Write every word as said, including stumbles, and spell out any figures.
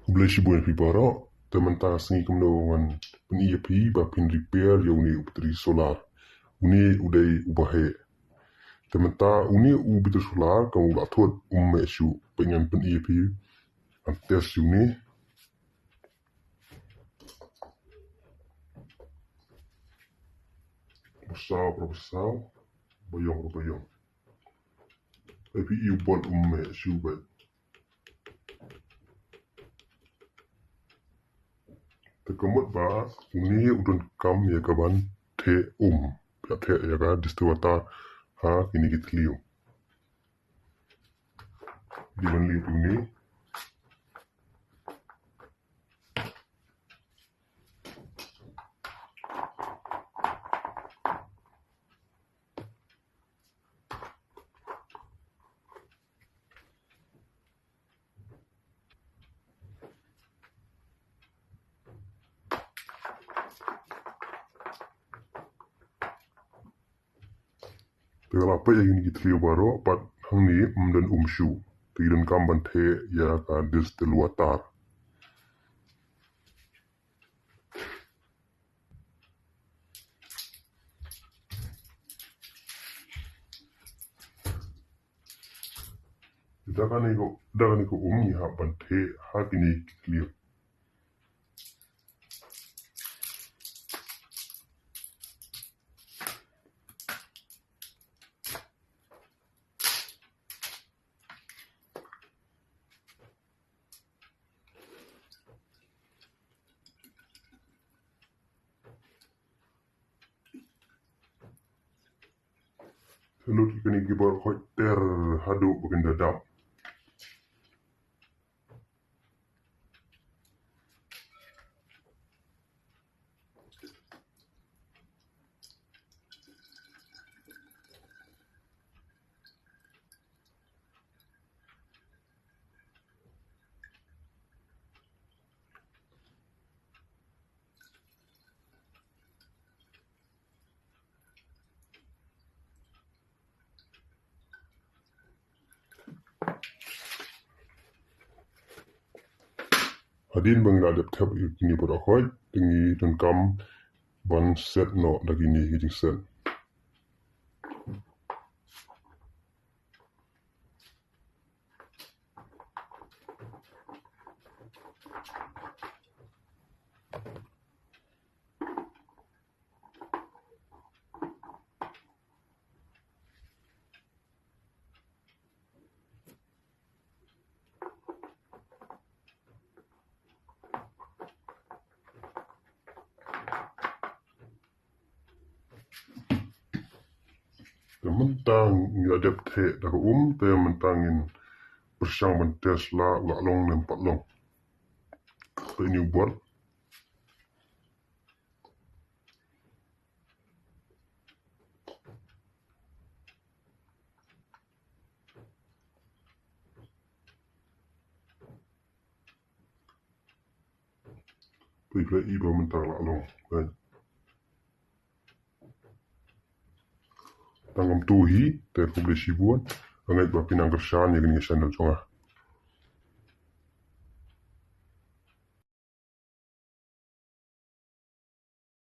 Khublei shibun ïa phi baroh. Te mynta ka sngi kumno ngan pyni ïa phi ba phin repair ïa une u battery solar. Une u dei uba heh. Te mynta une u battery solar kam u la thut, um meh shuh. Peit ngan pyni ïa phi. Ngan test ïa une. Ba saw, ba saw. Ba ïong, ba ïong. Ai phi, u bot um meh shuh beit. Te ka mut ba une u donkam ïa ka ban theh um, ïa theh ïa ka distillator ha kine ki thliew. Dei ban leit une. Te la peit ïa kine ki thliew baroh, pat hangne ym don um shuh. Te ki donkam ban theh ïa ka distillator. Da kane ka, da kane ka um ngi hap ban theh ha kine ki thliew. Te lut ïa kine ki bor khoit ter haduh ba kin da dap. Hadien ba ngi la dep thep ïa kine baroh khoit, te ngi donkam ban set noh da kine ki jingset. Te mynta ngi la dep theh da ka um, te mynta ngin pyrshang ban test la u la long ne ym pat long. Te ine u bot. Phi, phi i ba mynta la long. Tang kumto hi, te khublei shibun. Nga ngeit ba phin nang kyrshan ïa kane ka channel jong nga.